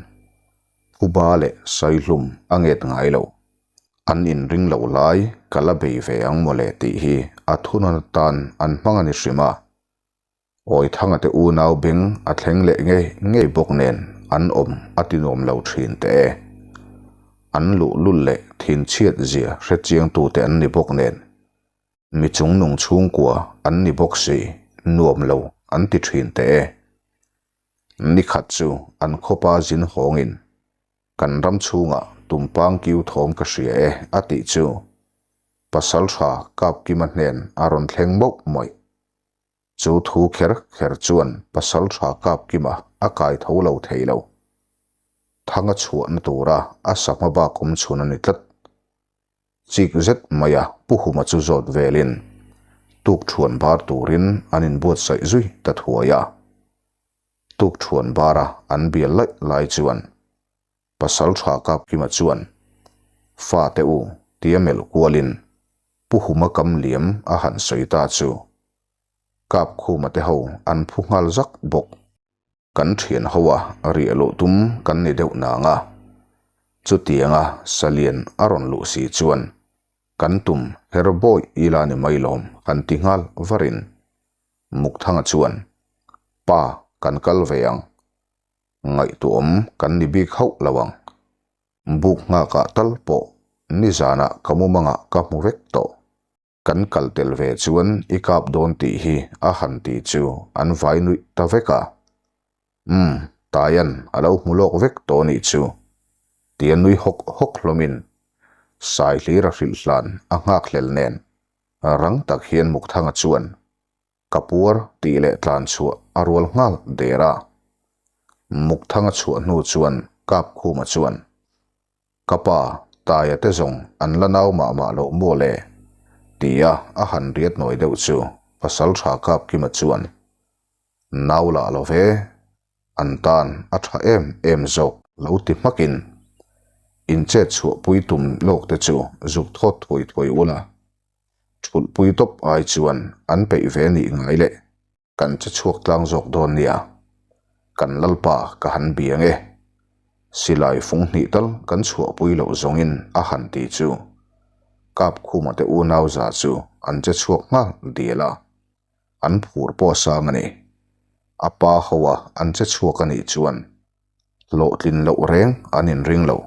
Phuba leh Saihlum a nget ngai lo. An inring lo lai ka la bei ve ang mawle tih hi a thunawn atan an hmang a ni hrim a. Awithanga te unau beng a thleng leh ngei ngei bawk nen an awm a ti nuam lo thin teh e. An luhlul leh thinchhiat zia hrechiangtute an ni bawk nen. Mi chungnung chhungkua an ni bawk si, nuam lo an ti thin teh e. Nikhat chu an khawpa zin hawngin kan ram chhungah tumpang kiu thawm ka hria e a tih chu pasal tha Kapkima hnen a rawn thleng mauh mai. Chu thu kher kher chuan pasal tha Kapkima a kai tho lo thei lo. Thanga chhuahna tura a sahma bak awm chhun a ni tlat. Chik zet maia Pu Huma chu zawt velin tukthuan bar turin an inbuatsaih zui ta thuai a. Tukthuan bara an bial laih lai chuan Pasal Tha Kapkima chuan Fate u tia melh kualin Pu Huma kam liam a han sawi ta chu. Kapkhuma te ho an phu nghal zak bawk. Kan thian ho a riah luh tum kan ni deuh nang a, chutianga salian a rawn luh si chuan kan tum her bawi ila ni mai lawm han ti nghal varin Mukthanga chuan, Pa, kan kal ve ang. Ngaihtuahawm kan ni bik hauh lo ang. Buk nghakah tal pawh nizanah ka mumangah ka hmu vek tawh. Kan kal tel ve chuan i kap dawn tih hi a han ti chu an vai nuih ta vek a. Umm, Taian a lo hmu lawk vek tawh nih chu tia nui hawk hawk hlawmin Saihlira hrilh hlan a nghak hlel nen rang tak hian Mukthanga chuan Ka puar tih leh tlan chhuah a rual nghal der a. Mukthanga chhuah hnu chuan Kapkhuma chuan, Ka pa, Taia te zawng an la nau mah mah loh maw le? tia a han riat nawi deuh chu Pasaltha Kapkima chuan, Nau lah lo ve, an tan a tha em em zawk lo ti hmakin in chet chhuahpui tum lawk te chu zuk thawt thuai thuai ula. Thulhpui tawp ai chuan an peih ve nih ngai leh kan che chhuak tlang zawk dawn nia. Kan lalpa ka han bia nge. Silai fung hnih tal kan chhuahpui loh zawngin a han ti chu Kapkhuma te unau za chu an che chhuak nghal dial a, an phur pawh a sang a ni. A pa hoa an che chhuak a nih chuan hlawhtlin loh reng an inring lo.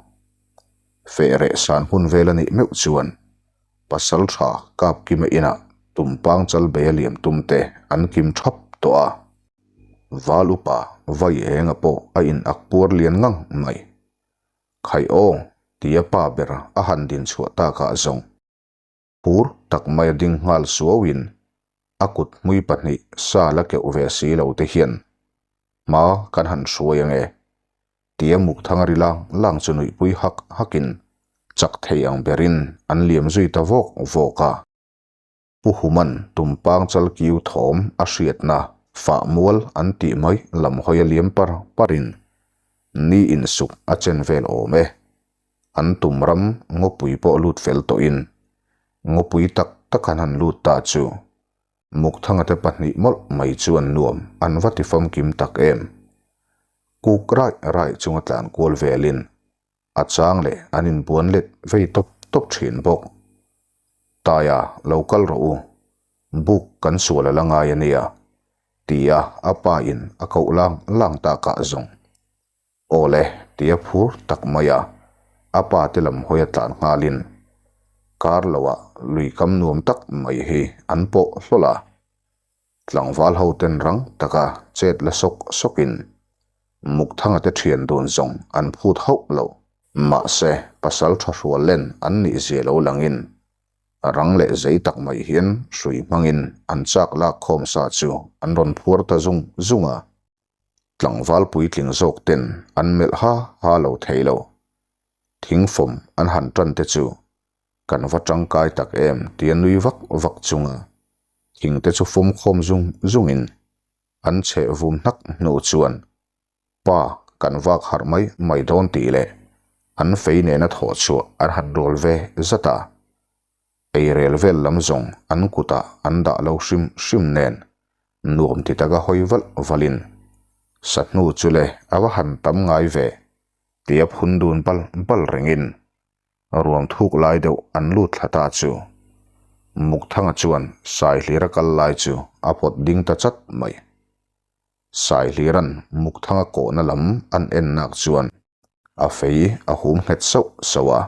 Feh reh san hun vel a nih meuh chuan pasal tha Kapkima inah tumpang chal bei a liam tum te an kim thap tawh a. Val upa vai enga pawh a in ak puar lian ngang mai. Khaih aw tia pa ber a han din chhuah takah zawng. Phur tak mai a ding nghal suauin a kut hmui pahnih sa la keuh ve si lo te hian hma kan han hruai ange tia mukthang a ri lang lang chu nuihpui hak hakin chak thei ang berin an liam zui ta vawk vawk a. Pu Human tumpang chal kiu thawm a hriatna fah mual an tih mai lam hawi a liam par parin ni insuk a chen vel awm e. An tum ram ngawpui pawh lut fel tawhin ngawpui tak tak an han lut ta chu Mukthanga te pahnih mawlh mai chuan nuam an va ti famkim tak em. Kuk raih raih chunga tlan kual velin a chang leh an inbuan let vei tawp tawp thin bawk. Taia lo kal rawh u, buk kan sual a la ngai a nia, tia a pa in a koh lang lang takah zawng. Aw le, tia phur tak mai a, a pa te lam hawi a tlan nghalin kar loah lui kam nuam tak mai hi an pawh hlawl a. Tlangval ho ten rang taka chet la sawk sawkin Mukthanga te thian dun zawng an phut hauh lo. Mahse, pasal tha hrual len an nih zia lo langin rang leh zei tak mai hian hrui hmangin an chak lak khawm sa chu an rawn phuar ta zung zung a. Tlangval puitling zawk ten an melh ha ha lo thei lo. Thingfawm an han tan te chu kan va tangkai tak em tia nui vak vak chunga thing te chu fawm khawm zung zungin an chheh vum hnak hnu chuan pa kan vak harh mai mai dawn tih leh an fei nena thawh chhuah an han rawl ve zat a. Eirel vel lam zawng an kutah an dah lo hrim hrim nen nuam ti taka hawi valh valhin sahnu chu le a va han tam ngai ve tia phun dun bal bal rengin ruam thuk lai deuh an lut thla ta chu Mukthanga chuan Saihlira kal lai chu a pawt ding ta chat mai. Saihlira'n Mukthanga kawhna lam an en nak chuan a fei a hum nghet sauh sauh a.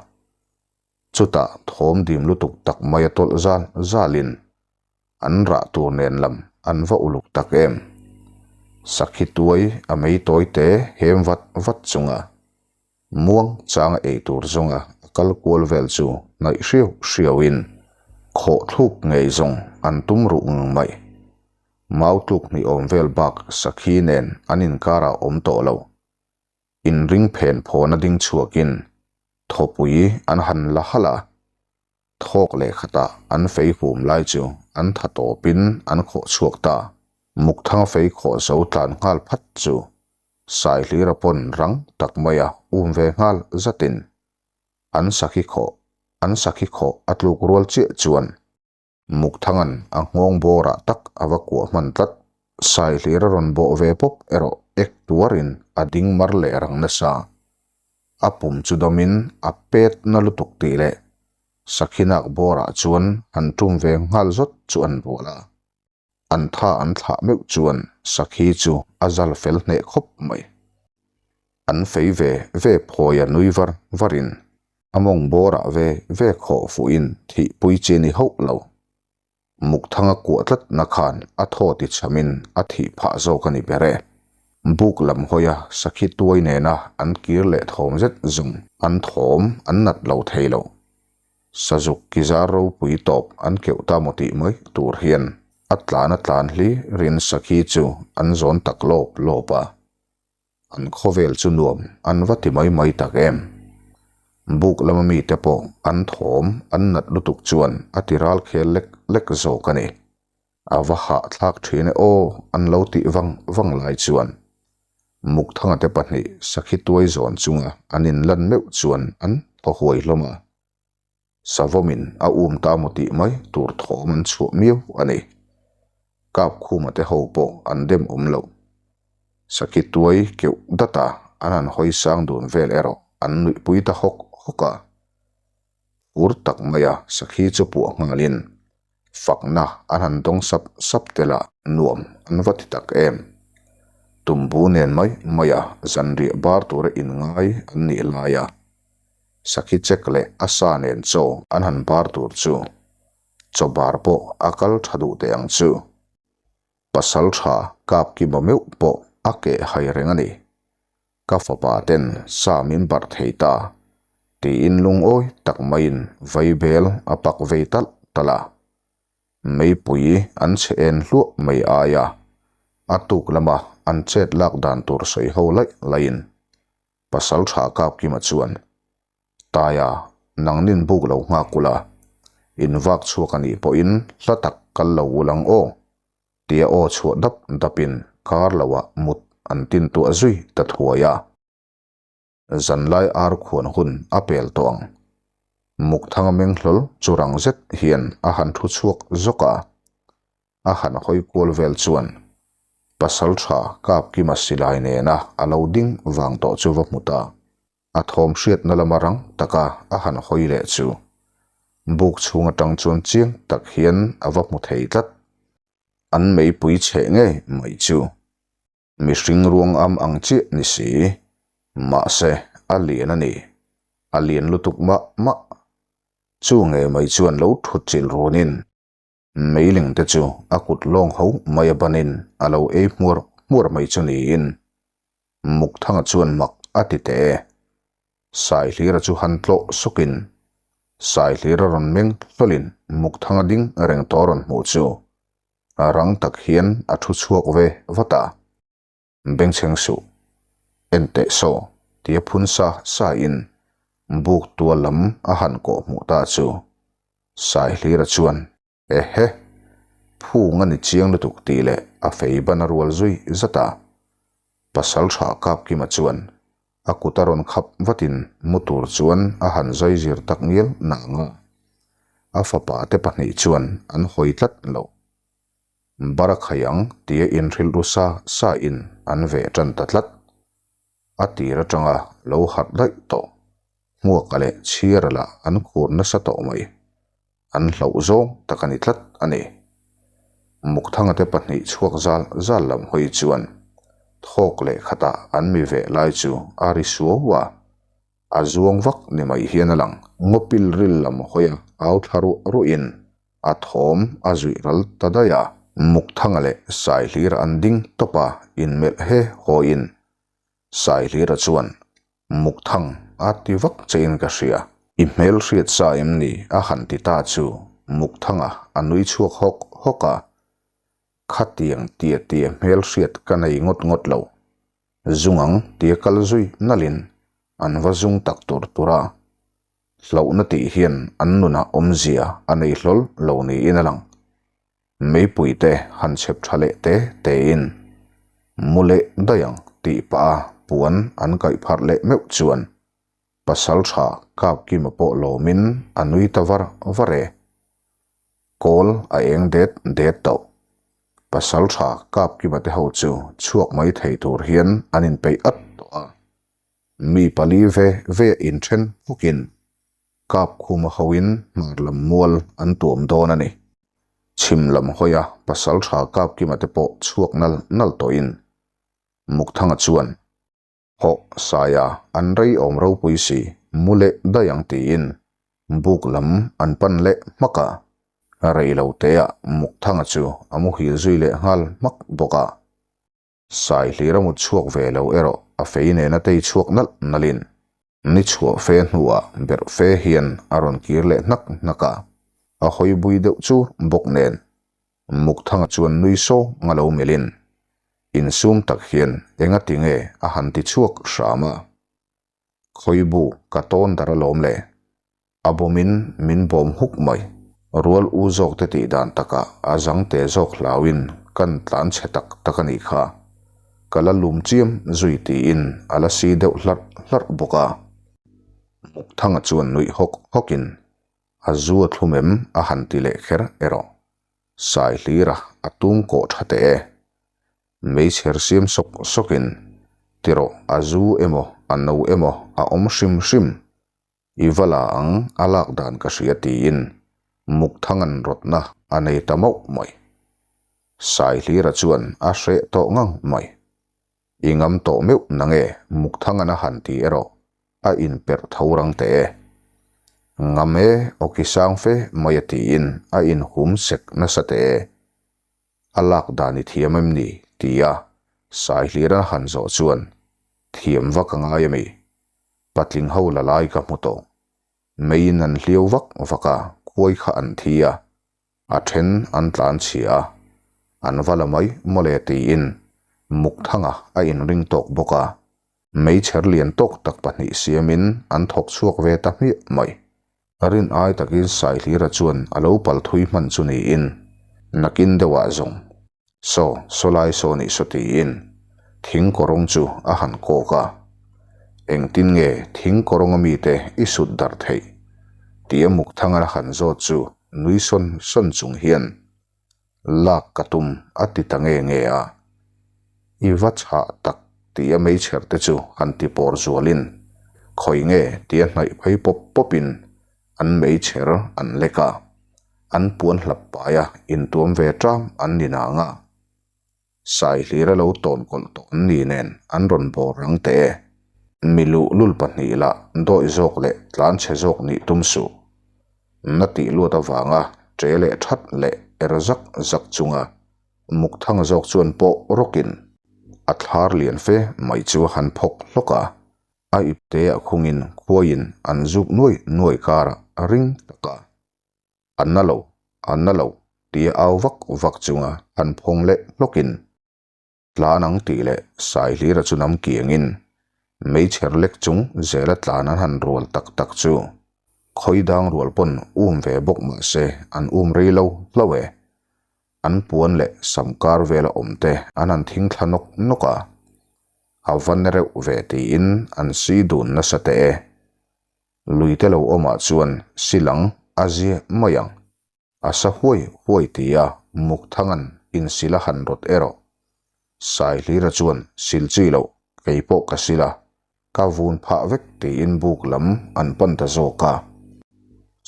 Chutah thawm dim lutuk tak mai a tawlh zal zalin an rah tur nen lam an va uluk tak em. Sakhi tuai a mei tawi te hem vat vat chunga muang changa ei tur zawnga a kal kual vel chu hnaih hriau hriauin khawh thluk ngei zawng an tum ruh ngang mai. Mau tluk hnih awm vel bak sakhi nen an inkarah awm tawh lo. Inring phen phawna ding chhuakin thawpui an han la halh a, thawk leh khatah an fei hum lai chu an tha tawpin an khawh chhuak ta. Mukthanga fei khawh zo tlan nghal phat chu Saihlira pawn rang tak maia um ve nghal zatin an sakhi khawh an sakhi khawh a tluk rual chiah chuan. Mukthanga'n a nghawng bawrah tak a va kuah hman tlat. Saihlir a rawn bawh ve pawp erawh ek tuarin a ding mar leh rang nasa. A pum chu dawmin a pet na lutuk tih leh Sakhinak bawrah chuan han tum ve nghal zawt chu an rual a. An tha an thlah meuh chuan Sakhi chu a zal fel hneh khawp mai. An fei ve ve phawi a nui var varin a mawng bawrah ve ve khawh fuhin thihpui chi ni hauh lo. Mukthanga kuah tlatna khan a thaw ti chhamin a thih phah zawk a ni ber e. Buk lam hawia Sakhi tuai nena an kir leh thawm zet zawng an thawm an nat lo thei lo. Sazuk ki zar ropui tawp an keuh ta maw tih mai tur hian a tlan a tlan hli rin Sakhi chu an zawn tak lawp lawp a. An khawvel chu nuam an va ti mai mai tak em? Buk lama mite pawh an thawm an nat lutuk chuan a ti ral khel lek lek zawk a ni. A va hahthlak thin e aw an lo tih vang vang lai chuan Mukthanga te pahnih sakhi tuai zawn chunga an inlan meuh chuan an thaw huai hlawm a. Savawmin a um ta maw tih mai tur thawm an chhuah miau a ni. Kapkhuma te ho pawh an dem awm lo. Sakhi tuai keuh data an han hawi sang dun vel erawh an nuihpui ta hawk hawk a. Fur tak maia sakhi chu puah nghalin fakna an han dawng sap sap tel a, nuam an va ti tak em. Tumbu nen mai maia zanriah bar tura inngai an nih laia sakhi chek leh a sa nen chaw an han bar tur chu chaw bar pawh a kal tha duh teh ang chu. Pasal tha kap kima meuh pawh a keh hai reng a ni. Ka fapa ten sa min barh thei ta tiin lungawi tak maiin vaibel a pak vei talh talh a. Meipui an chhe en hluah mai aia a tuk lama an chet lak dan tur sawi ho laih laihin Pasal tha kap kima chuan Taia, nangnin buk lo nghak ula, in vak chhuak a nih pawhin hla tak kal lo ul ang aw, tia aw chhuah dap dapin kar loah mut an tin tuah zui ta thuai a. Zanlai ar khuan hun a pel tawh ang. Mukthanga meng hlawl chu rang zet hian a han thu chhuak zawk a. A han hawi kual vel chuan pasal tha Kapkima silai nena a lo ding vang tawh chu va hmu ta. A thawm hriatna lama rang taka a han hawi leh chu buk chhung atang chuan chiang tak hian a va hmu thei tlat. An meipui chheh ngei mai chu mihring ruang am ang chiah ni si. Mahse, a lian a ni. A lian lutuk mah mah. Chu ngei mai chuan lo thut chilh runin meiling te chu a kut lawng ho mai a banin a lo ei hmuar hmuar mai chu niin Mukthanga chuan mak a ti teh e. Saihlira chu han tlawh sawkin Saihlira rawn meng hlawlin Mukthanga ding reng tawh rawn hmuh chu rang tak hian a thu chhuak ve vat a. Bengchheng suh, en teh saw tia phun sa sa in buk tual lam a han kawh hmuh ta chu Saihlira chuan Ehe! Phung a ni chiang lutuk tih leh a fei ban a rual zui zat a. Pasal tha Kapkima chuan a kut a rawn khap vatin mu tur chuan a han zai zir tak ngial nang a. A fapa te pahnih chuan an hawi tlat lo. Barakhai ang tia inhrilh ru sa sa in an veh tan ta tlat. A tir atanga lo harh daih tawh. Hmuaka leh chhiara lah an khur nasa tawh mai. An hlauh zawng tak a ni tlat a ni. Mukthanga te pahnih chhuak zal zal lam hawi chuan thawk leh khatah an mi veh lai chu a ri suau a, a zuang vak ni mai hian a lang. Ngawpil ril lam hawi a au thla ruah ruahin a thawm a zuih ral ta daih a. Mukthanga leh Saihlira an ding tawp a, inmelh he hawiin Saihlira chuan Mukthang a ti vak che in ka hria. I hmel hriat sa em ni a han ti ta chu Mukthanga a nui chhuak hawk hawk a. Khatiang tia tia hmel hriat ka nei ngawt ngawt lo. Zung ang tia kal zui nalhin an va zung tak tur tur a. Hlauhna tih hian an nunah awmzia a nei hlawl lo niin a lang. Meipui te han chhep tha leh te tein mu leh daih ang tih pah a puan an kaih pharh leh meuh chuan pasal tha Kapkima pawh lawmin a nui ta var var e. Kawl a eng det det tawh. Pasaltha Kapkima te ho chu chhuak mai thei tur hian an inpeih at tawh a. Mi pali ve ve inthen hawkin Kapkhuma hoin hmar lam mual an tuam dawn a ni. Chhim lam hawia Pasaltha Kapkima te pawh chhuak nal nal tawhin Mukthanga chuan, Hawh, Saia, an rei awm ropui si, mu leh daih ang tiin buk lam an pan leh hmak a. Rei lo teah Mukthanga chu a muhil zui leh nghal hmak bawk a. Sai hlir a mut chhuak ve lo erawh a fei nena tei chhuak nalh nalhin ni chhuah fe hnuah berh fe hian a rawn kir leh hnak hnak a, a hawi bui deuh chu bawk nen Mukthanga chuan nui sawng a lo melhin insum tak hian engati nge a han ti chhuak hram a, Khawibu ka tawn dar alawm le. A bawmin min bawm huk mai. Rual u zawk te tih dan takah a zang te zawk hlauin kan tlan chhe tak tak a nih kha. Ka la lum chiam zui tiin a la si deuh hlarh hlarh bawk a. Mukthanga chuan nuih hawk hawkin a zu a thlum em a han ti leh kher erawh. Sai hlira a tum kawh tha teh e. Meichher siam sawk sawkin tirawh a zu emaw a no emaw a awm hrim hrim. I va la ang a lak dan ka hria tiin Mukthang an rawtna a nei ta mauh mai. Saihlira chuan a hreh tawh ngang mai. I ngam tawh meuh nange Mukthang an a han ti erawh a inperh tho rang teh e. Ngam e awki sang fe mai a tiin a inhum sek nasa teh e. A lak dan i thiam em ni? tia Saihlira han zawh chuan thiam vak a ngai a mi? Patling ho la lai ka hmu tawh. Meiin an hliau vak vak a, khuai kha an thi a, a then an tlan chhia a, an va la mai mawle tiin Mukthanga a inring tawk bawk a, meichher lian tawk tak pahnih siamin an thawk chhuak ve ta hmiah mai. Rin ai takin Saihlira chuan a lo pal thui hman chu niin nakin deuhah zawng Saw, saw lai saw nih saw tiin thing kawrawng chu a han kawk a. Engtin nge thing kawrawnga mite i sut darh theih? tia Mukthanga a han zawt chu nui sawn sawn chung hian lak ka tum a ti ta nge nge a. I va chhah tak tia meichher te chu han ti pawr zualin khawi nge tia hnaih phei pawp pawpin an meichher an lek a, an puan hlap paia intuam ve ṭam an ni nang a. Sai hlir a lo tawn kawlh tawh an ni nen an rawn bawr rang teh e. Mi luhlul pahnih lah dawih zawk leh tlanchhe zawk nih tum suh. Na tih luat avanga ṭe leh ṭhat leh er zak zak chunga Mukthanga zawk chuan pawh rawkin a thlar lian fe mai chu a han phawk hlawk a. A ipte ah khungin khuaiin an zuk nuai nuai karah a ring tak a. A na lo, a na lo tia au vak vak chunga han phawng leh hlawkin tlan ang tih leh Saihlira chu nam kiangin meichher lek chung zela tlan an han rual tak tak chu khawi dang rual pawn um ve bawk mah se an um rei lo hlo e. An puan leh sam kar vela awm te an han thing thla nawk nawk a, a va na reuh ve tiin an si dun nasa teh e. Lui te lo awmah chuan silang a zia mai ang. A sa huai huai tia Mukthangan insil a han rawt erawh. Saihlira chuan sil chi loh kei pawh ka sil a, Ka vun phah vek tiin buk lam an pan ta zawk a.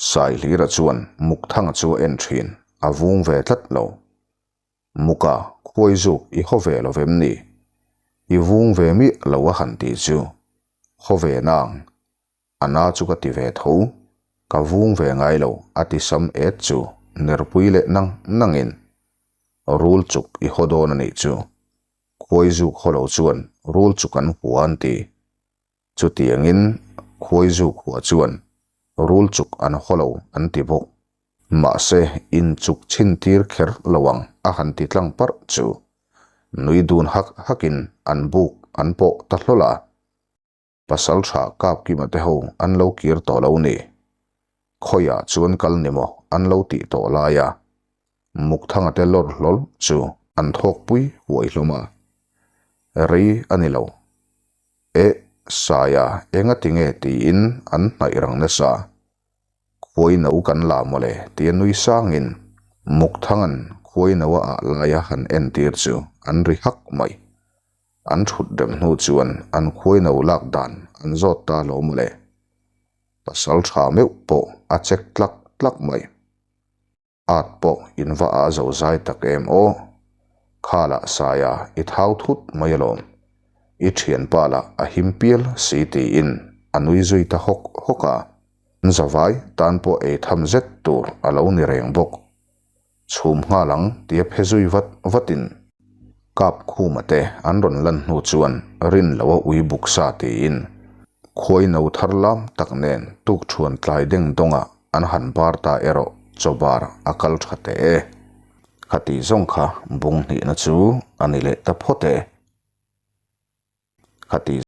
Saihlira chuan Mukthanga chu a en thin, a vung ve tlat lo. Muka, khuai zuk i haw ve lo vem ni? I vung ve miah lo a han tih chu. Haw ve nang. A na chu ka ti ve tho. Ka vung ve ngai lo a ti sam et chu nerpui leh nang nangin. Rul chuk i haw dawn a nih chu. Khuai zuk haw lo chuan rul chu kan hua an ti. Chutiangin khuai zuk hua chuan rul chuk an haw lo an ti bawk. Mahse inchuk chhin tir kher lo ang a han ti tlang parh chu nui dun hak hakin an buk an pawh ta hlawl a. Pasal tha Kapkima te ho an lo kir tawh lo ni. Khawiah chuan kal ni maw an lo tih tawh lai a, Mukthanga te lawr hlawl chu an thawkpui huai hlawm a. Rei a ni lo. Eh, Saia engati nge tiin an hnaih rang nasa. Khuai no kan la mawle tia nui sangin. Mukthanga'n khuaino a ah laia han entir chu an ri hak mai. An thut rem hnu chuan an khuaino lak dan an zawt ta lo mawle. Pasal tha meuh pawh a chek tlak tlak mai. At pawh in va ah zo zai tak em aw. Khalah Saia i thau thut mai alawm. I thianpa lah a him pial si tiin a nui zui ta hawk hawk a. An zavai tan pawh ei tham zet tur a lo ni reng bawk. Chhum nghal ang tia phe zui vat vatin Kap Khuma te an rawn lan hnu chuan rin lo a ui buk sa tiin khuai no thar lam tak nen tukṭhuan tlai deng dawngah an han bar ta erawh chaw bar a kal tha teh e. Khati zawng kha bung hnihna chu a ni leh ta phawt e. Khati.